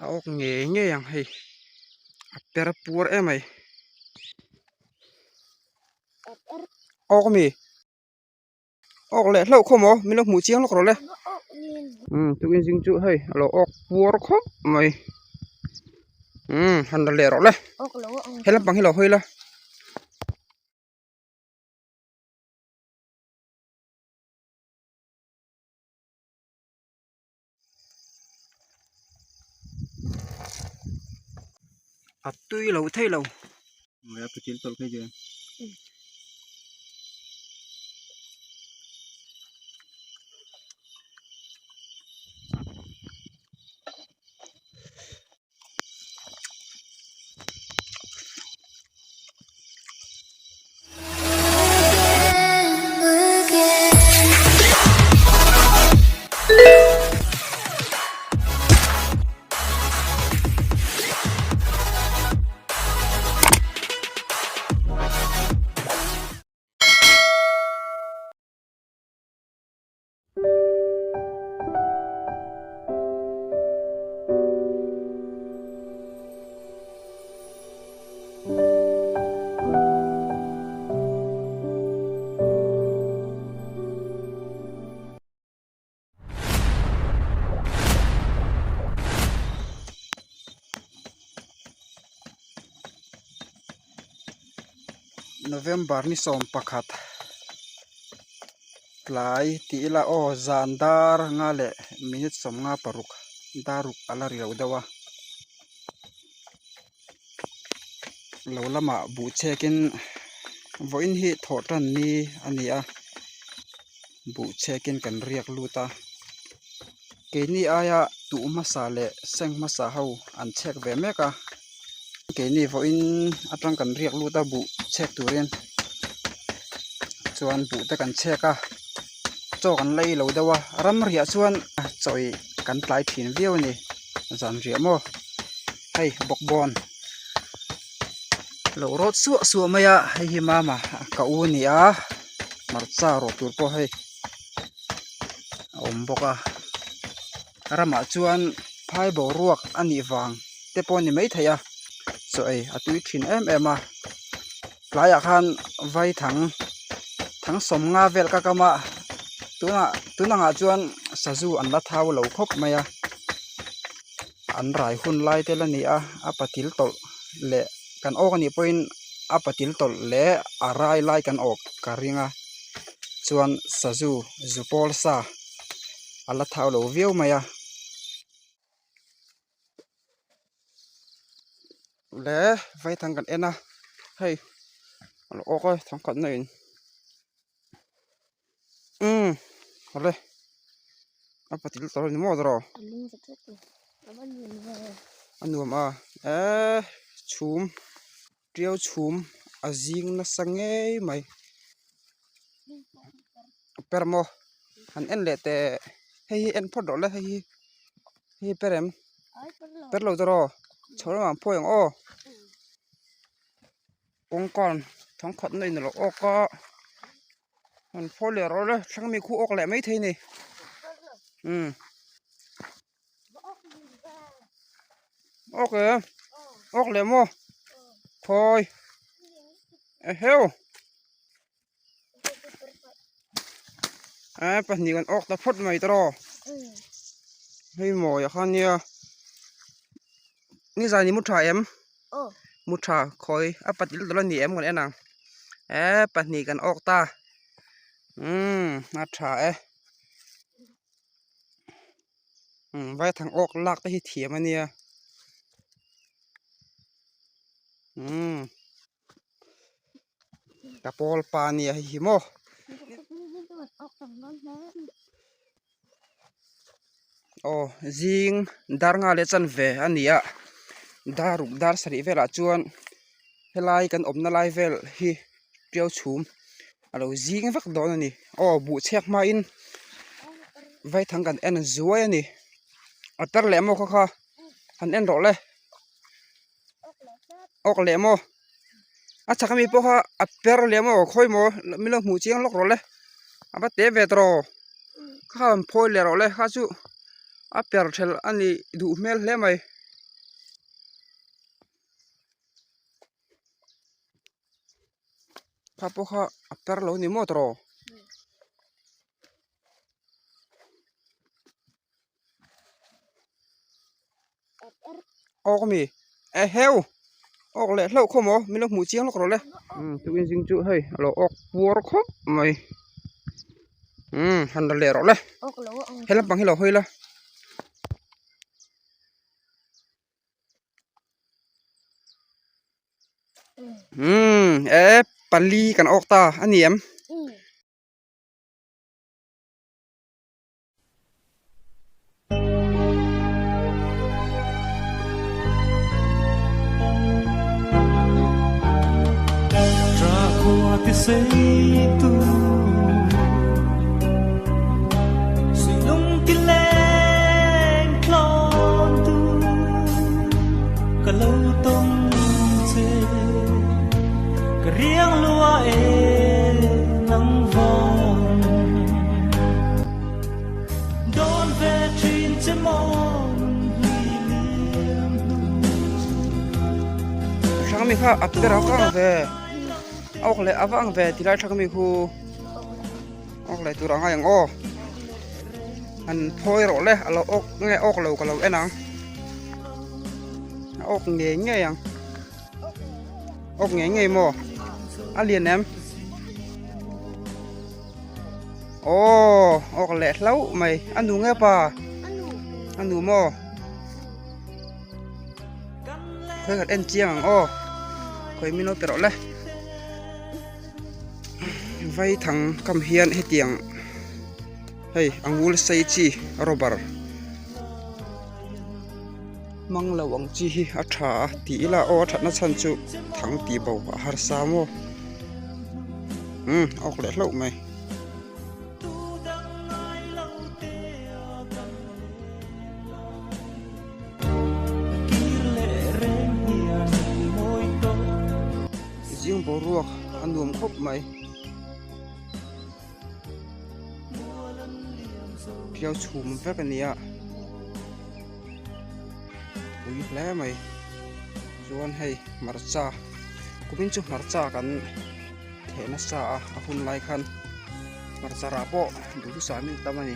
A awk ngei ngei ang hei a per puar em mai awk ami awk leh hlauh khaw maw min lo hmuh chiang lawk rawh le umm tukin zing chu hei a lo awk puar khawp mai umm han la leh rawh le he lampang hi lo hawi la. A tui lo thei lo November ni 11 tlai tih ila aw zan dar nga leh minute 56 dar ruk a la ri lo deuh a lo lamah buh chhek in vawiin hi thawh tan ni a ni a buh chhek in kan riak lut a keini aia tuh hmasa leh seng hmasa ho an chhek ve mek a keini vawiin atang kan riak lut a buh chhek turin chuan buh te kan chhek a chaw kan la ei lo deuh a ram riah chuan chaw ih kan tlai thin viau a ni zan riah maw hei bawkbawn lo rawt suah suah mai a hei hi mama ka u a ni a hmarcha rawh tur pawh hei a awm bawk a ramah chuan phai boruak a nih vang te pawh a ni maithei a chaw ei a tui thin em em a tlaiah khan vai thang thang sawmnga vel ka kam a tunah tun angah chuan sazu an la thau lo khawp mai a an rai hun lai te la ni a a patil tawlh leh kan awk anih pawhin a patil tawlh leh a rai lai kan awk ka ring a chuan sazu zu pawl sa a la thau lo viau mai a. Le vaithang kan en a hei a lo awk a thangkhat na in umm awle a patil tawh a ni maw tawh a nuam a eee chhum tiau chhum a zing nasa ngei mai per maw han en leh teh hei hi en phawt rawh le hei hi hei hi per em per lo tawh rawh chho lamah an phawi ang aw kawngka thangkhat na in a lo awk a han phawi leh rawh le thleng mi khu awk leh maithei a ni umm. Ok ok leh maw khawi eheu eh pahnih kan awk ta phawt mai ta rawh hei mawi ah khan nia nizan i mu tha em mu tha khawi a patil dawlh a ni em kan en ang eh pahnih kan awk ta umm a tha e. Umm vaithang awk lak te hi thiam a nia umm ka pawl pa a nia hei hi maw aw zing dar nga leh chanve a ni a dar ruk dar sarih velah chuan helai kan awmna lai vel hi tiau chhum a lo zing vek dawn a ni aw buh chhiak hmain vaithang kan en zuai a ni a tar leh maw kha kha han en rawh le awk leh maw a chhak ami pawh kha a per leh maw khawi maw min lo hmuh chiang lawk rawh le a va te ve tawh rawh kha kha han phawi leh rawh le kha chu a per thelh a nih duh hmel hle mai. Kha pawh kha a per lo ni maw tawh? Awk ami eheu awk leh hlauh khaw maw min lo hmuh chiang lawk rawh le umm tukin zing chu hei a lo awk puar khawp mai umm han la leh rawh le he lampang hi lo hawi la. Umm e pali kan awk ta a ni em? Hrang mi kha a ber a vang ve awk leh a vang ve ti lai hrang mi khu awk leh tur a ngai ang aw an phawi rawh le a lo awk nge awk lo ka lo en ang a awk ngei ngei ang awk ngei ngei maw a lian em aw awk leh hlauh mai a nu nge pa a nu maw khawi khat en chiang ang aw khawi min lo pe rawh le vaithang kam hian hetiang hei a ngul sei chi rubber hmang lo ang chi hi a tha a tih ila aw a thatna chhan chu thang tih bo a harsa maw umm a awk leh hlauh mai. Zing boruak a nuam khawp mai. Tiau chhum vek a ni a pui hle mai chuan hei hmarcha kumin chu hmarcha kan theh nasa a a hun lai khan hmarcha rah pawh duhthusam in tam a ni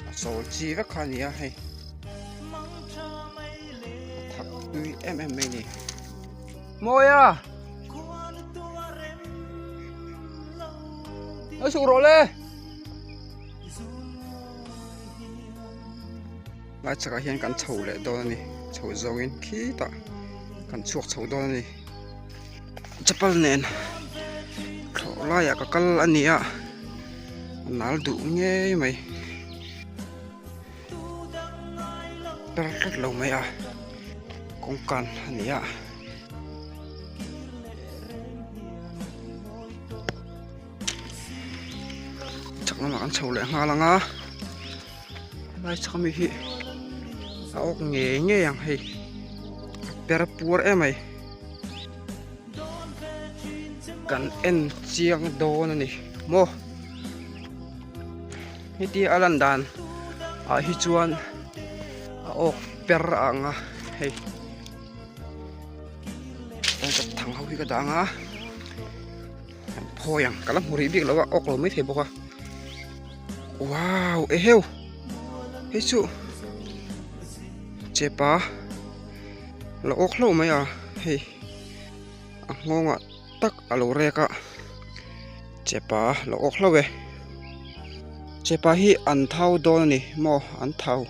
a sawl chi vek kha a ni a hei a thak tui em em mai a ni mawi a. Ơ sụp rồi le Lai chakah hian kan chho leh dawn a ni chho zawngin khitah kan chhuak chho dawn a ni chapal nen thlawh laiah ka kal a ni a a nal duh ngei mai per tlat lo mai a kawngkan a ni a. Chak lamah kan chho leh nghal ang a helai chak ami hi a awk ngei ngei ang hei a per puar em mai kan en chiang dawn a ni maw hetia a lan dan ah hi chuan a awk per a ang a hei. Thang ho hi ka dah ang a an phawi ang ka la hmu rih bik lo a awk lo maithei bawk a wow eheu hei chu chepa la awk hlauh mai a hei a nghawngah tak a lo rek a chepa la awk hlauh e chepa hi an thau dawn a ni maw an thau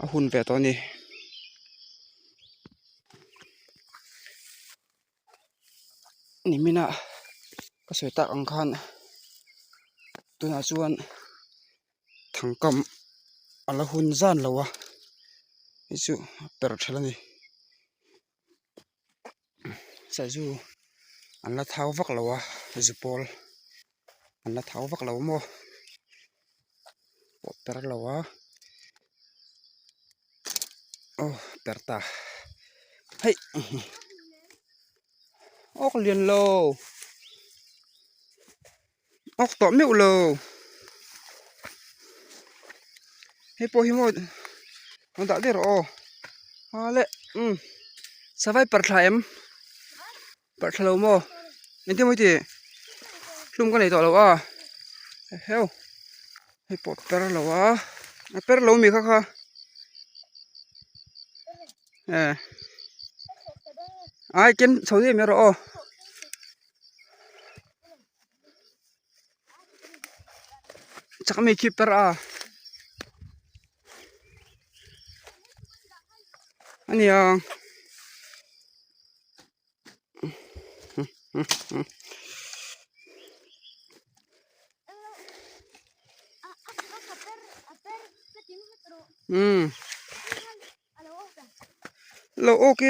a hun ve tawh a ni. Nimina ka sawi tak ang khan tunah chuan thangkam a la hun zan lo a hei chu a per thelh a ni sazu an la thau vak lo a zu pawl an la thau vak lo maw pawh per lo a aw per ta hei awk lian lo awk tawh meuh lo hei pawh hi maw rawn dah daih rawh aw a le umm savai per thla em. Parh thla lo maw? Engtin maw i tih? Hlum ka nei tawh lo a. Eheu. Hei pawh per lo a. A per lo mi kha kha. Eh. Ai ken chho em erawh aw. Chak mi khi per a. Ania. Um lo awk e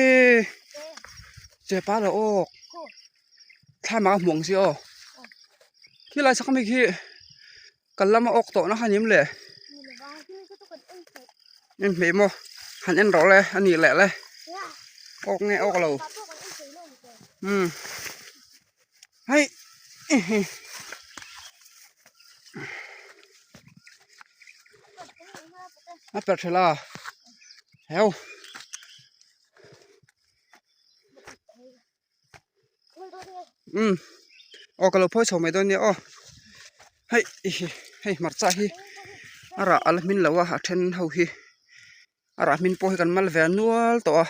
chepa lo awk thlam ah a hmuh ang si aw khilai chak ami khi kal lama awk tawh na kha ni em le en hmeh maw han en rawh le a nih leh le awk nge awk lo um hei a perh tha la heu. Umm aw ka lo phawi chho mai dawn nia aw hei hei hmarcha hi a rah a la hmin lo a a then ho hi a rah hmin pawh hi kan mal ve nual tawh a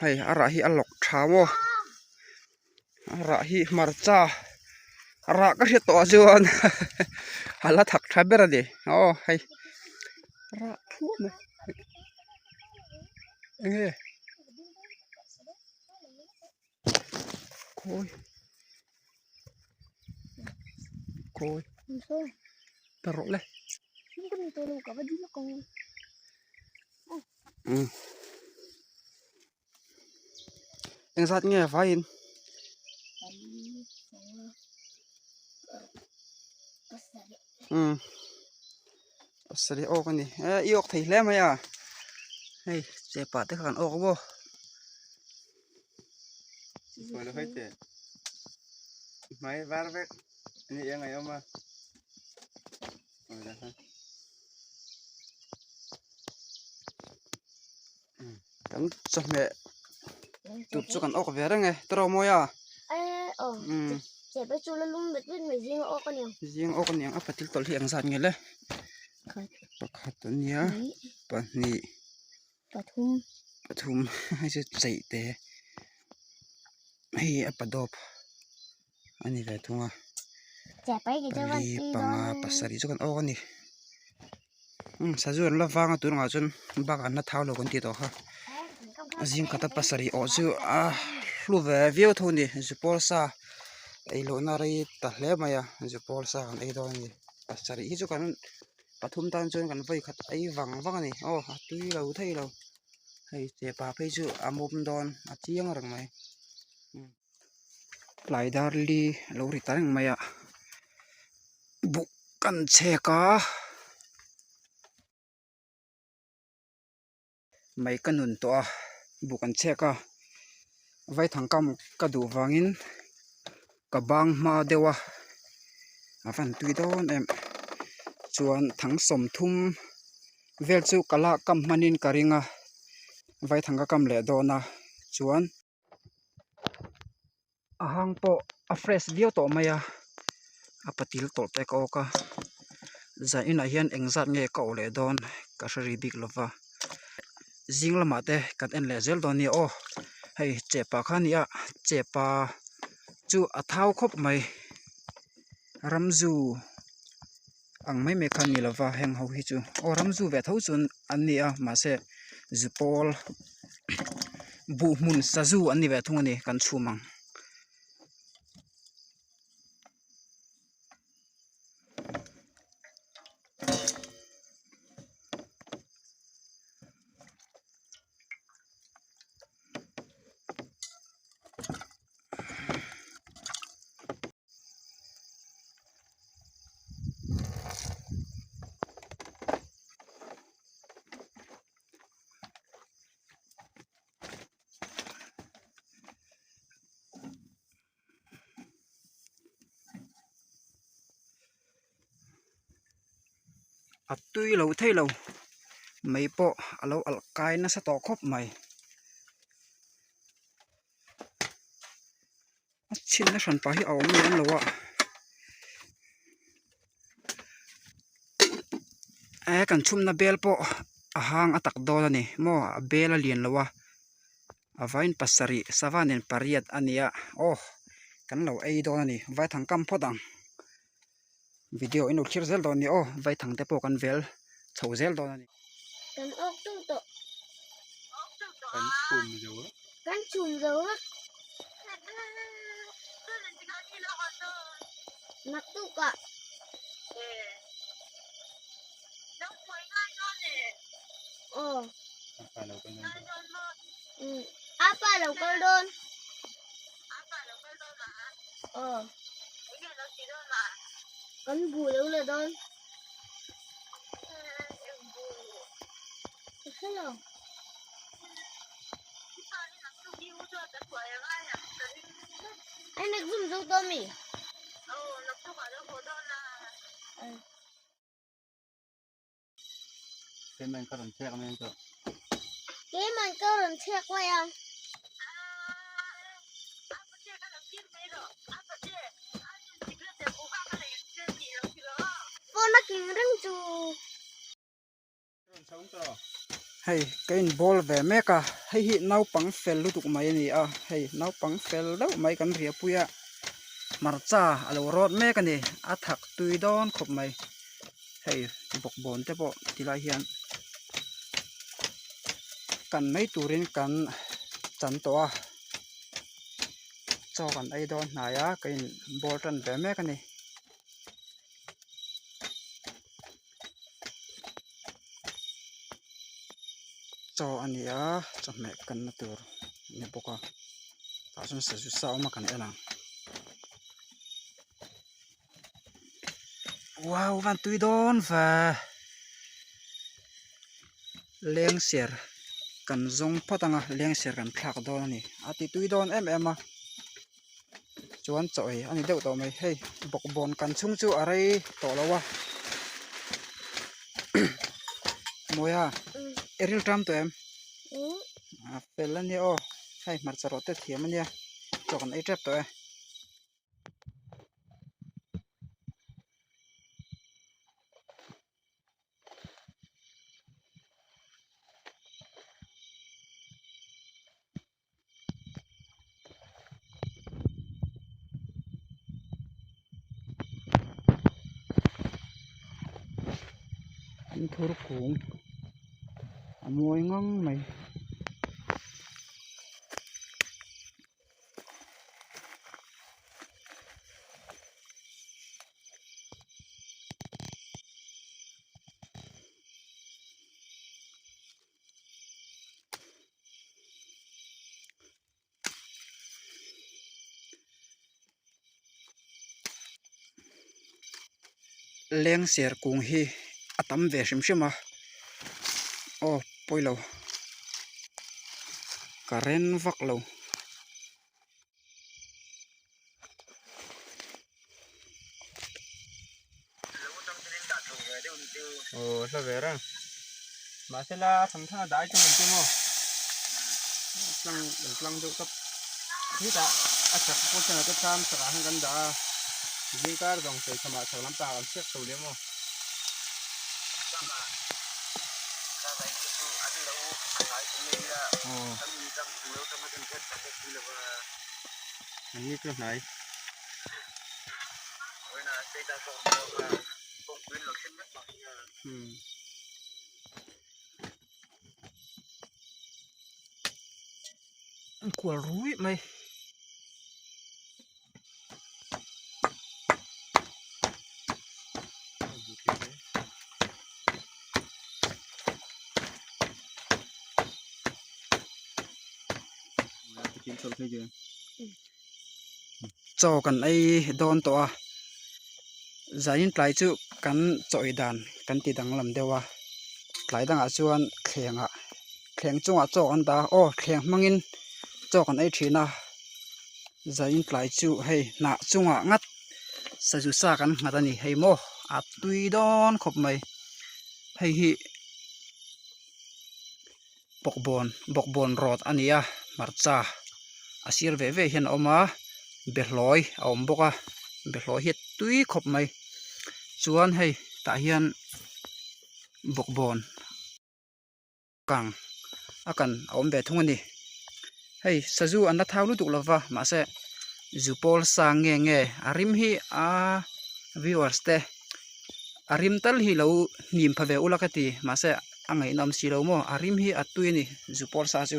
hei a rah hi a lawk tha maw a rah hi hmarcha rah ka hriat tawh ah chuan a la thak tha ber a ni aw hei rah thuah mai eng nge. Khawi khawi ta rawh le umm engzat nge vaiin umm pasarih awk a ni e i awk thei hle mai a hei chepa te kha kan awk maw. Kan chawhmeh tur chu kan awk ve reng e tawrh mawi a zing awk a niang a patil tawlh hi eng zat nge le pakhat a nia pahnih pathum hei chu chaih te hei a padawp a ni ve thung a pali panga pasarih chu kan awk a ni umm sazu an la vang a tunah chuan bakah an la thau lo kan tih tawh kha a zing khata pasarih awh chu a hlu ve viau tho a ni zupawl sa ei lohna rei ta hle mai a zupawl sa kan ei dawn a ni pasarih hi chu kan. Pathum tan chuan kan vawi khat ei vang vang a ni aw a tui lo thei lo hei chepa phei chu a mawm dawn a chiang reng mai tlai dar li a lo ri ta reng mai a buk kan chhek a. Mai ka nun tawh a buk an chhek a vaithang kam ka duh vangin ka bang hma deuh a a van tui dawn em chuan thang sawmthum vel chu ka la kam hmanin ka ring a vaithang ka kam leh dawn a chuan. A hang pawh a fresh viau tawh mai a a patil tawlh te ka awk a zan inah hian engzat nge ka awh leh dawn ka hre ri bik lova zing lamah te kan en leh zel dawn nia aw hei chepa kha a ni a chepa chu a thau khawp mai ramzu ang mai mai kha a ni lova heng ho hi chu aw ramzu ve tho chu an ni a mahse zu pawl buh hmun sazu an ni ve thung a ni kan chhum ang. A tui lo thei lo mei pawh a lo alh kai nasa tawh khawp mai. Chhinna hranpa hi a awm lem lo a eh kan chhumna bel pawh a hang a tak dawn a ni maw a bel a lian lo a a vaiin pasarih sava nen pariat a ni a aw kan lo ei dawn a ni vaithang kam phawt ang video in lo thlir zel dawn a ni aw vaithang te pawh kan vel chho zel dawn a ni. Kan awk tung tawh. Kan chhum zo vek. Kan chhum zo vek. Naktukah. Aw. Apa lo kal dawn. Aw. Kan bu lo la dawn. Hello. Ai nak zum zo to mi. Keman ka rawn chhiak mai ang tawh. Keman ka rawn chhiak mai ang. Phone a king reng chu. Hei ka in bawl ve mek a hei hi naupang fel lutuk mai a ni a hei naupang fel deuh mai kan riahpui a hmarcha a lo rawt mek a ni a thak tui dawn khawp mai hei bawkbawn te pawh ti lai hian kan mai turin kan chan tawh a chaw kan ei dawn hnai a ka in bawl tan ve mek a ni. Chaw a ni a chawhmeh kanna tur a ni bawk a tah chuan sazu sa awm a kan en ang wow van tui dawn ve lengser kan zawng phawt ang a lengser kan thlak dawn a ni a ti tui dawn em em a. Chuan chaw ei a ni deuh tawh mai hei bawkbawn kan chhung chu a rei tawh lo a Mawia i ril tam tawh em a fel a nia aw hei hmarcha rawh te thiam a nia chaw kan ei tep tawh e. An thur kung a mawi ngang mai. Lengser kung hi a tam ve hrim hrim a aw pawilo ka ren vak lo. Aw hla ve reng mahse la tham thang a dai chu an ti maw tlang lo tlang deuh tawp hetah a chak pawh chuan a te tlang chakah hian kan dah a zingkar zawng sawi khamah chhak lampang an chhiak chho leh maw. An ni chu hnai. An kual ruih mai. Chaw kan ei dawn tawh a zanin tlai chu kan chaw ei dan kan ti danglam deuh a tlai dangah chuan thlengah thleng chungah chaw kan dah a aw thleng hmangin chaw kan ei thin a zanin tlai chu hei hnah chungah ngat sazu sa kan nghat a ni hei maw a tui dawn khawp mai hei hi. Bawkbawn bawkbawn rawt a ni a hmarcha a sir ve ve hian a awm a Behlawi a awm bawk a behlawi hi a tui khawp mai chuan hei tah hian bawkbawn kang a kan a awm ve thung a ni hei sazu an la thau lutuk lo va mahse zu pawl sa nge nge a rim hi aa viewers te a rim tal hi lo hnim pha ve ula ka ti mahse a ngaihnawm si lo maw a rim hi a tui a ni zu pawl sa chu.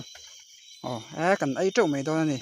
Aw e kan ei teuh mai dawn a ni.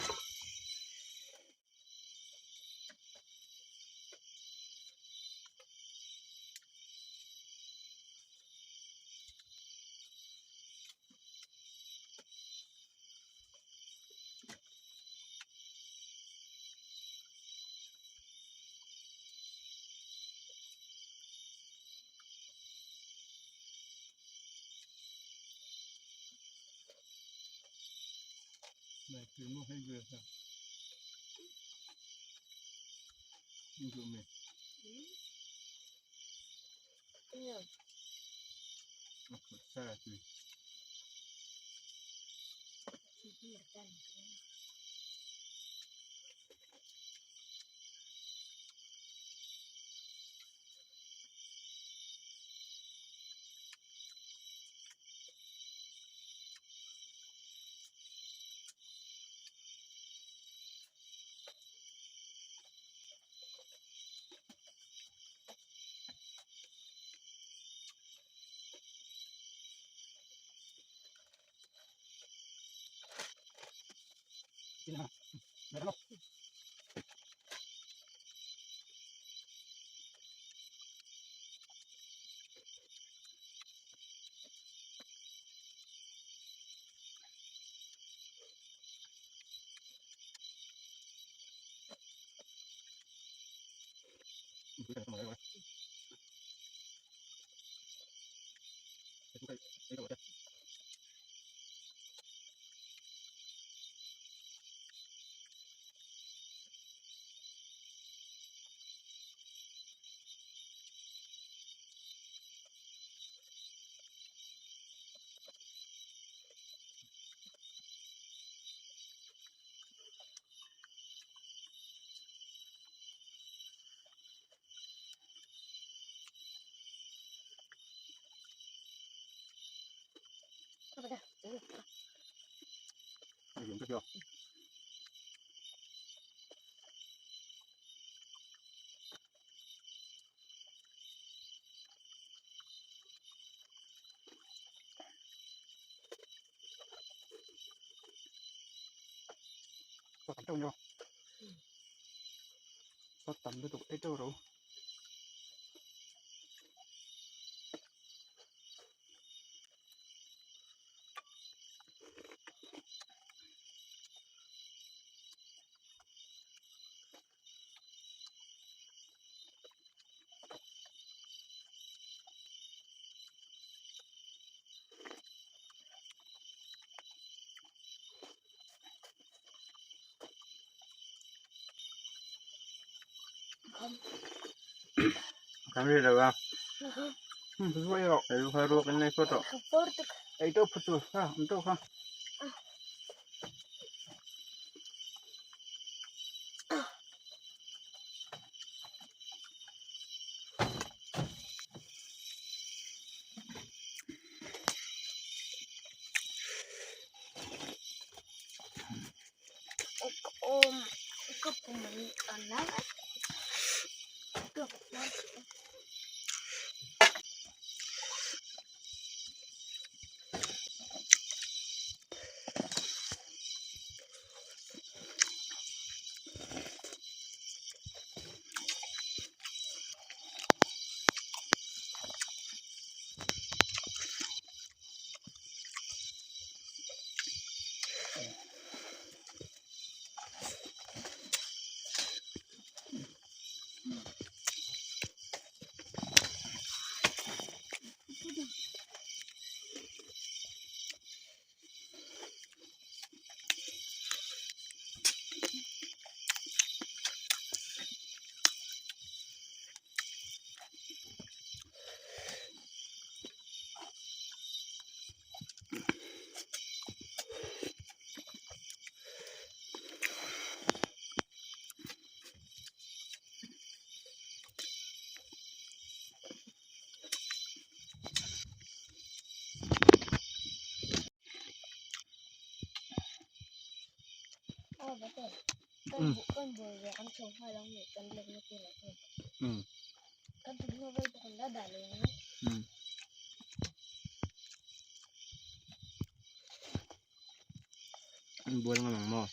An bual ngam ang maw?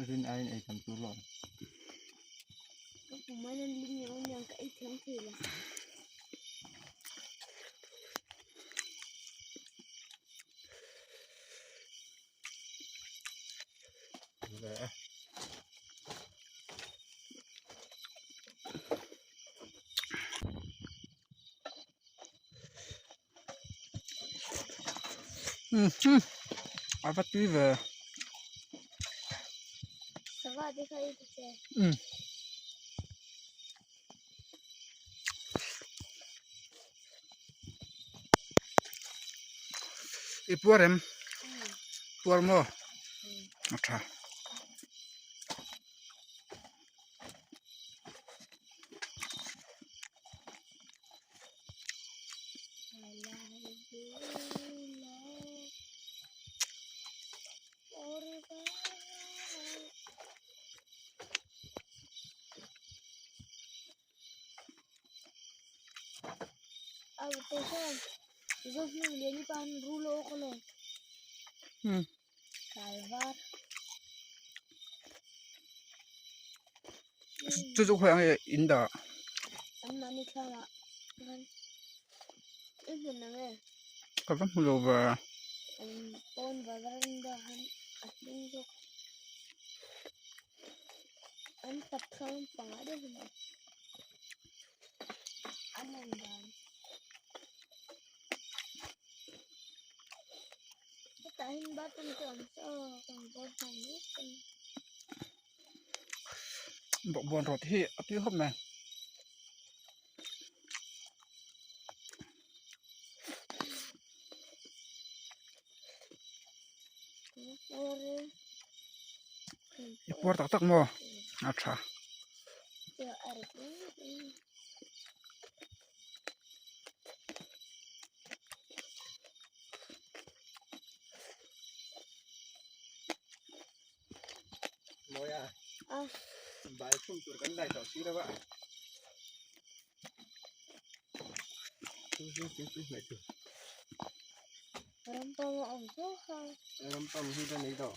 Rin aiin ei tam tur lo. A va tui ve I puar em puar maw a tha. Chu chu khawi ang nge in dah ka va hmu lo va. Bawkbawn rawt hi a tui khawp mai. I puar tak tak maw a tha. Mawi a bai chhun tur kan dai tawh si lo a. Rampam hi ka nei tawh.